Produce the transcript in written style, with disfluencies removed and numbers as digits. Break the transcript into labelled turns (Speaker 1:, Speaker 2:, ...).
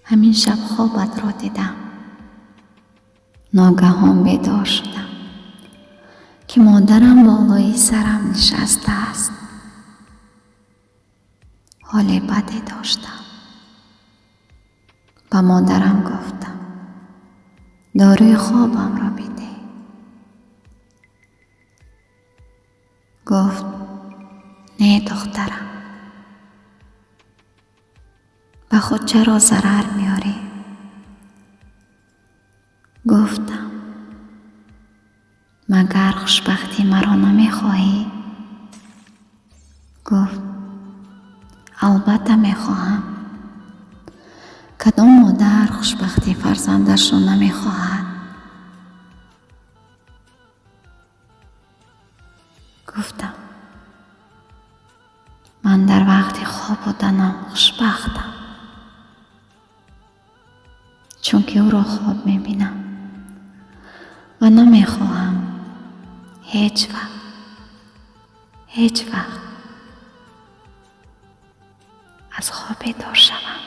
Speaker 1: Ҳамин шаб хобатро дидам. Ногаҳон бедор шудам, ки модарам болои сарам нишастааст. Ҳоли баде доштам. Ба модарам гуфтам: «Доруи хобамро бидеҳ». Гуфт: «Не, духтарам, ба худ чаро зарар меорӣ?» Гуфтам: «Магар хушбахтии маро намехоҳӣ?» Гуфт: «Албатта мехоҳам. Кадом модар хушбахтии фарзандашро намехоҳад?» Гуфтам: «Ман дар вақти хоб буданам хушбахтам, чунки ӯро хоб мебинам ва намехоҳам ҳеҷ вақт, ҳеҷ вақт аз хоб бедор шавам».